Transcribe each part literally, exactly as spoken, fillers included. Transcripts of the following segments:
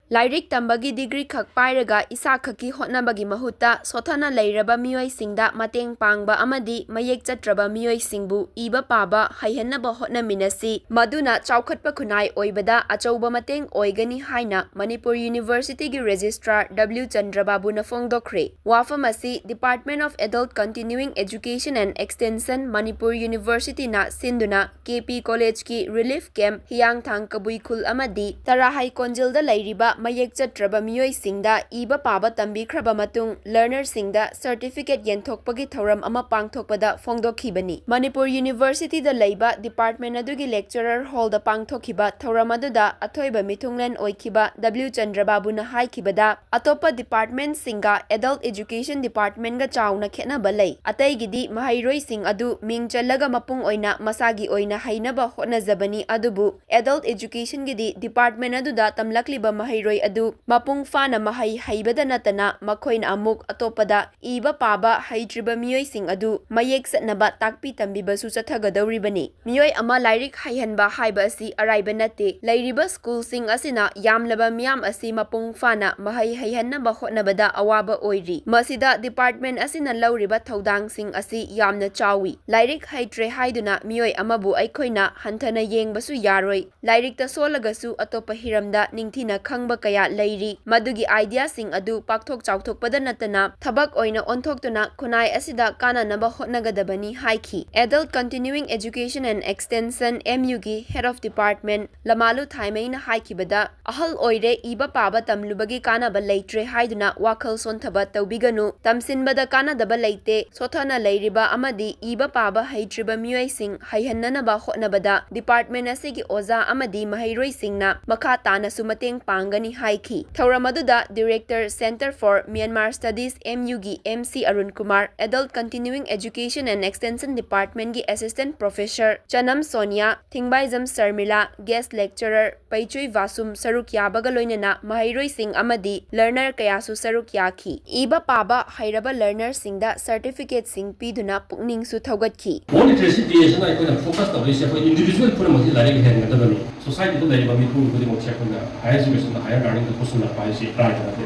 ꯂꯥꯏꯔꯤꯛ ꯇꯝꯕꯒꯤ ꯗꯤꯒ꯭ꯔꯤ ꯈꯛ ꯄꯥꯏꯔꯒ ꯏꯁꯥ ꯈꯛꯀꯤ ꯍꯣꯠꯅꯕꯒꯤ ꯃꯍꯨꯠꯇ ꯁꯣꯊꯅ ꯂꯩꯔꯕ ꯃꯤꯑꯣꯏꯁꯤꯡꯗ ꯃꯇꯦꯡ ꯄꯥꯡꯕ ꯑꯃꯗꯤ ꯃꯌꯦꯛ ꯆꯠꯇ꯭ꯔꯕ ꯃꯤꯑꯣꯏꯁꯤꯡꯕꯨ ꯏꯕ ꯄꯥꯕ ꯍꯩꯍꯟꯅꯕ ꯍꯣꯠꯅꯃꯤꯟꯅꯁꯤ, ꯃꯗꯨꯅ ꯆꯥꯎꯈꯠꯄ ꯈꯨꯟꯅꯥꯏ ꯑꯣꯏꯕꯗ ꯑꯆꯧꯕ ꯃꯇꯦꯡ ꯑꯣꯏꯒꯅꯤ ꯍꯥꯏꯅ ꯃꯅꯤꯄꯨꯔ ꯌꯨꯅꯤꯚꯔꯁꯤꯇꯤꯒꯤ ꯔꯦꯖꯤꯁꯇ꯭ꯔꯥꯔ ꯗꯕ꯭ꯂꯤꯎ ꯆꯟꯗ꯭ꯔꯕꯥꯕꯨꯅ ꯐꯣꯡꯗꯣꯛꯈ꯭ꯔꯦ꯫ ꯋꯥꯐꯝ ꯑꯁꯤ Department of Adult Continuing Education and Extension, Manipur ꯌꯨꯅꯤꯚꯔꯁꯤꯇꯤꯅ ꯁꯤꯟꯗꯨꯅ ꯀꯦ ꯄꯤ ꯀꯣꯂꯦꯖꯀꯤ ꯔꯤꯂꯤꯐ ꯀꯦꯝꯞ ꯍꯤꯌꯥꯡꯊꯥꯡ ꯀꯕꯨꯏ ꯈꯨꯜ ꯑꯃꯗꯤ ꯇꯔꯥꯍꯩ ꯀꯣꯟꯖꯤꯜꯗ ꯂꯩꯔꯤꯕ ꯃꯌꯦꯛ ꯆꯠꯇ꯭ꯔꯕ ꯃꯤꯑꯣꯏꯁꯤꯡꯗ ꯏꯕ ꯄꯥꯕ ꯇꯝꯕꯤꯈ꯭ꯔꯕ ꯃꯇꯨꯡ ꯂꯔꯅꯔꯁꯤꯡꯗ ꯁꯔꯇꯤꯐꯤꯀꯦꯠ ꯌꯦꯟꯊꯣꯛꯄꯒꯤ ꯊꯧꯔꯝ ꯑꯃ ꯄꯥꯡꯊꯣꯛꯄꯗ ꯐꯣꯡꯗꯣꯛꯈꯤꯕꯅꯤ꯫ ꯃꯅꯤꯄꯨꯔ ꯌꯨꯅꯤꯚꯔꯁꯤꯇꯤꯗ ꯂꯩꯕ ꯗꯤꯄꯥꯔꯠꯃꯦꯟ ꯑꯗꯨꯒꯤ ꯂꯦꯛꯆꯔꯔ ꯍꯣꯜꯗ ꯄꯥꯡꯊꯣꯛꯈꯤꯕ ꯊꯧꯔꯝ ꯑꯗꯨꯗ ꯑꯊꯣꯏꯕ ꯃꯤꯊꯨꯡꯂꯦꯟ ꯑꯣꯏꯈꯤꯕ ꯗꯕ꯭ꯂꯤꯎ ꯆꯟꯗ꯭ꯔꯕꯥꯕꯨꯅ ꯍꯥꯏꯈꯤꯕꯗ, ꯑꯇꯣꯞꯄ ꯗꯤꯄꯥꯔꯠꯃꯦꯟꯠꯁꯤꯡꯒ ꯑꯦꯗꯜꯠ ꯑꯦꯖꯨꯀꯦꯁꯟ ꯗꯤꯄꯥꯔꯠꯃꯦꯟꯠꯒ ꯆꯥꯎꯅ ꯈꯦꯠꯅꯕ ꯂꯩ꯫ ꯑꯇꯩꯒꯤꯗꯤ ꯃꯍꯩꯔꯣꯏꯁꯤꯡ ꯑꯗꯨ ꯃꯤꯡ ꯆꯜꯂꯒ ꯃꯄꯨꯡ ꯑꯣꯏꯅ ꯃꯁꯥꯒꯤ ꯑꯣꯏꯅ ꯍꯩꯅꯕ ꯍꯣꯠꯅꯖꯕꯅꯤ, ꯑꯗꯨꯕꯨ ꯑꯦꯗꯜꯠ ꯑꯦꯖꯨꯀꯦꯁꯟꯒꯤꯗꯤ ꯗꯤꯄꯥꯔꯠꯃꯦꯟꯠ ꯑꯗꯨꯗ ꯇꯝꯂꯛꯂꯤꯕ ꯃꯍꯩꯔꯣꯏ ꯑꯗꯨ ꯃꯄꯨꯡ ꯐꯥꯅ ꯃꯍꯩ ꯍꯩꯕꯗ ꯅꯠꯇꯅ ꯃꯈꯣꯏꯅ ꯑꯃꯨꯛ ꯑꯇꯣꯞꯄꯗ ꯏꯕ ꯄꯥꯕ ꯍꯩꯇ꯭ꯔꯤꯕ ꯃꯤꯑꯣꯏꯁꯤꯡ ꯑꯗꯨ ꯃꯌꯦꯛ ꯆꯠꯅꯕ ꯇꯥꯛꯄꯤ ꯇꯝꯕꯤꯕꯁꯨ ꯆꯠꯊꯒꯗꯧꯔꯤꯕꯅꯤ꯫ ꯃꯤꯑꯣꯏ ꯑꯃ ꯂꯥꯏꯔꯤꯛ ꯍꯩꯍꯟꯕ ꯍꯥꯏꯕ ꯑꯁꯤ ꯑꯔꯥꯏꯕ ꯅꯠꯇꯦ꯫ ꯂꯩꯔꯤꯕ ꯁ꯭ꯀꯨꯜꯁꯤꯡ ꯑꯁꯤꯅ ꯌꯥꯝꯂꯕ ꯃꯤꯌꯥꯝ ꯑꯁꯤ ꯃꯄꯨꯡ ꯐꯥꯅ ꯃꯍꯩ ꯍꯩꯍꯟꯅꯕ ꯍꯣꯠꯅꯕꯗ ꯑꯋꯥꯕ ꯑꯣꯏꯔꯤ꯫ ꯃꯁꯤꯗ ꯗꯤꯄꯥꯔꯠꯃꯦꯟꯠ ꯑꯁꯤꯅ ꯂꯧꯔꯤꯕ ꯊꯧꯗꯥꯡꯁꯤꯡ ꯑꯁꯤ ꯌꯥꯝꯅ ꯆꯥꯎꯏ꯫ ꯂꯥꯏꯔꯤꯛ ꯍꯩꯇ꯭ꯔꯦ ꯍꯥꯏꯗꯨꯅ ꯃꯤꯑꯣꯏ ꯑꯃꯕꯨ ꯑꯩꯈꯣꯏꯅ ꯍꯟꯊꯅ ꯌꯦꯡꯕꯁꯨ ꯌꯥꯔꯣꯏ꯫ ꯂꯥꯏꯔꯤꯛꯇ ꯁꯣꯜꯂꯒꯁꯨ ꯑꯇꯣꯞꯄ ꯍꯤꯔꯝꯗ ꯅꯤꯡꯊꯤꯅ ꯈꯪꯕ ꯀꯌꯥ ꯂꯩꯔꯤ꯫ ꯃꯗꯨꯒꯤ ꯑꯥꯏꯗꯤꯌꯥꯁꯤꯡ ꯑꯗꯨ ꯄꯥꯛꯊꯣꯛ ꯆꯥꯎꯊꯣꯛꯄꯗ ꯅꯠꯇꯅ ꯊꯕꯛ ꯑꯣꯏꯅ ꯑꯣꯟꯊꯣꯛꯇꯨꯅ ꯈꯨꯟꯅꯥꯏ ꯑꯁꯤꯗ ꯀꯥꯟꯅꯅꯕ ꯍꯣꯠꯅꯒꯗꯕꯅꯤ ꯍꯥꯏꯈꯤ꯫ Adult Continuing Education and Extension, M ꯌꯨꯒꯤ Head of Department ꯂꯃꯥꯂꯨ ꯊꯥꯏꯃꯩꯅ ꯍꯥꯏꯈꯤꯕꯗ, ꯑꯍꯜ ꯑꯣꯏꯔꯦ, ꯏꯕ ꯄꯥꯕ ꯇꯝꯂꯨꯕꯒꯤ ꯀꯥꯟꯅꯕ ꯂꯩꯇ꯭ꯔꯦ ꯍꯥꯏꯗꯨꯅ ꯋꯥꯈꯜ ꯁꯣꯟꯊꯕ ꯇꯧꯕꯤꯒꯅꯨ꯫ ꯇꯝꯁꯤꯟꯕꯗ ꯀꯥꯟꯅꯗꯕ ꯂꯩꯇꯦ꯫ ꯁꯣꯊꯅ ꯂꯩꯔꯤꯕ ꯑꯃꯗꯤ ꯏꯕ ꯄꯥꯕ ꯍꯩꯇ꯭ꯔꯤꯕ ꯃꯤꯑꯣꯏꯁꯤꯡ ꯍꯩꯍꯟꯅꯅꯕ ꯍꯣꯠꯅꯕꯗ ꯗꯤꯄꯥꯔꯠꯃꯦꯟꯠ ꯑꯁꯤꯒꯤ ꯑꯣꯖꯥ ꯑꯃꯗꯤ ꯃꯍꯩꯔꯣꯏꯁꯤꯡꯅ ꯃꯈꯥ ꯇꯥꯅꯁꯨ ꯃꯇꯦꯡ ꯄꯥꯡꯒꯅꯤ ꯍꯥꯏꯈꯤ꯫ ꯊꯧꯔꯝ ꯑꯗꯨꯗ Director, Centre for Myanmar Studies, M ꯌꯨꯒꯤ M C Arun Kumar, Adult Continuing Education and Extension Department ꯒꯤ Assistant Professor ꯆꯅꯝ ꯁꯣꯅꯤꯌꯥ, ꯊꯤꯡꯕꯥꯏꯖꯝ ꯁꯔꯃꯤꯂꯥ, Guest Lecturer ꯄꯩꯆꯨꯏ ꯚꯥꯁꯨꯝ ꯁꯔꯨꯛ ꯌꯥꯕꯒ ꯂꯣꯏꯅꯅ ꯃꯍꯩꯔꯣꯏꯁꯤꯡ ꯑꯃꯗꯤ ꯂꯔꯅꯔ ꯀꯌꯥꯁꯨ ꯁꯔꯨꯛ ꯌꯥꯈꯤ꯫ ꯏꯕ ꯄꯥꯕ ꯍꯩꯔꯕ ꯂꯔꯅꯔꯁꯤꯡꯗ ꯁꯔꯇꯤꯐꯤꯀꯦꯠꯁꯤꯡ ꯄꯤꯗꯨꯅ ꯄꯨꯛꯅꯤꯡꯁꯨ ꯊꯧꯒꯠꯈꯤ꯫ Board Literacy Day ꯁꯤꯅ ꯑꯩꯈꯣꯏꯅ ꯐꯣꯀꯁ ꯇꯧꯔꯤꯁꯦ ꯑꯩꯈꯣꯏ ꯏꯟꯗꯤꯚꯤꯖꯨꯋꯦꯜ ꯄꯨꯝꯅꯃꯛꯁꯤ ꯂꯥꯏꯔꯤꯛ ꯍꯩꯍꯟꯒꯗꯕꯅꯤ꯫ ꯁꯣꯁꯥꯏꯇꯤꯗ ꯂꯩꯔꯤꯕ ꯃꯤꯄꯨꯝ ꯈꯨꯗꯤꯡꯃꯛꯁꯦ ꯑꯩꯈꯣꯏꯅ ꯍꯥꯏꯌꯔ ꯑꯦꯖꯨꯀꯦꯁꯟꯗ ꯍꯥꯏꯌꯔ ꯑꯦꯔꯅꯤꯡꯗ ꯄꯨꯁꯤꯜꯂꯛꯄ ꯍꯥꯏꯁꯤ ꯀꯗꯥꯏꯗ ꯅꯠꯇꯦ꯫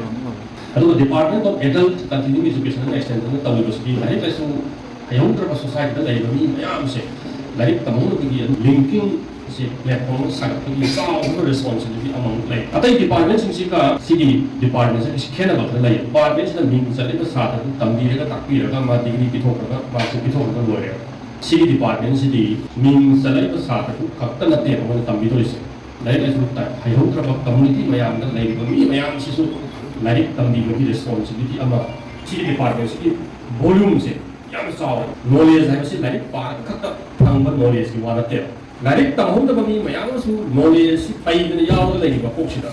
ꯑꯗꯨꯒ Department of Adult Continuing Education and Extension ꯇꯧꯔꯤꯕꯁꯤꯗꯤ ꯂꯥꯏꯔꯤꯛ ꯂꯥꯏꯁꯨ ꯍꯩꯍꯧꯗ꯭ꯔꯕ ꯁꯣꯁꯥꯏꯇꯤꯗ ꯂꯩꯔꯤꯕ ꯃꯤ ꯃꯌꯥꯝꯁꯦ ꯂꯥꯏꯔꯤꯛ ꯇꯝꯍꯧꯅꯕꯒꯤ ꯂꯤꯡꯀꯤꯡ ꯁꯤ ꯄ꯭ꯂꯦꯠꯐꯣꯝ ꯑꯃ ꯁꯥꯒꯠꯄꯒꯤ ꯆꯥꯎꯕ ꯔꯦꯁꯄꯣꯟꯁꯤꯕꯤꯂꯤꯇꯤ ꯑꯃꯃꯨꯛ ꯂꯩ꯫ ꯑꯇꯩ ꯗꯤꯄꯥꯔꯠꯃꯦꯟꯁꯤꯡꯁꯤꯒ ꯁꯤꯒꯤ ꯗꯤꯄꯥꯔꯠꯃꯦꯟꯁꯤꯒ ꯈꯦꯠꯅꯕ ꯈꯔ ꯂꯩ꯫ ꯗꯤꯄꯥꯔꯠꯃꯦꯟꯁꯤꯗ ꯃꯤꯡ ꯆꯠꯂꯤꯕ ꯁꯥꯇ꯭ꯔꯗꯨ ꯇꯝꯕꯤꯔꯒ ꯇꯥꯛꯄꯤꯔꯒ ꯃꯥ ꯗꯤꯒ꯭ꯔꯤ ꯄꯤꯊꯣꯛꯈ꯭ꯔꯒ ꯃꯥꯁꯦ ꯄꯤꯊꯣꯛꯈ꯭ꯔꯒ ꯂꯣꯏꯔꯦ꯫ ꯁꯤꯒꯤ ꯗꯤꯄꯥꯔꯠꯃꯦꯟꯁꯤꯗꯤ ꯃꯤꯡ ꯆꯠꯂꯛꯏꯕ ꯁꯥꯇ꯭ꯔꯗꯨ ꯈꯛꯇ ꯅꯠꯇꯦ ꯃꯣꯏꯅ ꯇꯝꯕꯤꯗꯣꯏꯁꯦ꯫ ꯂꯥꯏꯔꯤꯛ ꯂꯥꯏꯁꯨ ꯇ-, ꯍꯩꯍꯧꯗ꯭ꯔꯕ ꯀꯝꯃꯨꯅꯤꯇꯤ ꯃꯌꯥꯝꯗ ꯂꯩꯔꯤꯕ ꯃꯤ ꯃꯌꯥꯝꯁꯤꯁꯨ ꯂꯥꯏꯔꯤꯛ ꯇꯝꯕꯤꯕꯒꯤ ꯔꯦꯁꯄꯣꯟꯁꯤꯕꯤꯂꯤꯇꯤ ꯑꯃ ꯁꯤꯒꯤ ꯗꯤꯄꯥꯔꯠꯃꯦꯟꯁꯤꯒꯤ ꯚꯣꯂ꯭ꯌꯨꯝꯁꯦ ꯌꯥꯝ ꯆꯥꯎꯔꯦ꯫ ꯅꯣꯂꯦꯖ ꯍꯥꯏꯕꯁꯤ ꯂꯥꯏꯔꯤꯛ ꯄꯥꯔꯒ ꯈꯛꯇ ꯐꯪꯕ ꯅꯣꯂꯦꯖꯀꯤ ꯋꯥ ꯅꯠꯇꯦꯕ꯫ ꯂꯥꯏꯔꯤꯛ ꯇꯝꯍꯧꯗꯕ ꯃꯤ ꯃꯌꯥꯝ ꯑꯃꯁꯨ ꯅꯣꯂꯦꯖꯁꯤ ꯄꯩꯗꯅ ꯌꯥꯎꯔꯒ ꯂꯩꯔꯤꯕ ꯀꯣꯛꯁꯤꯗ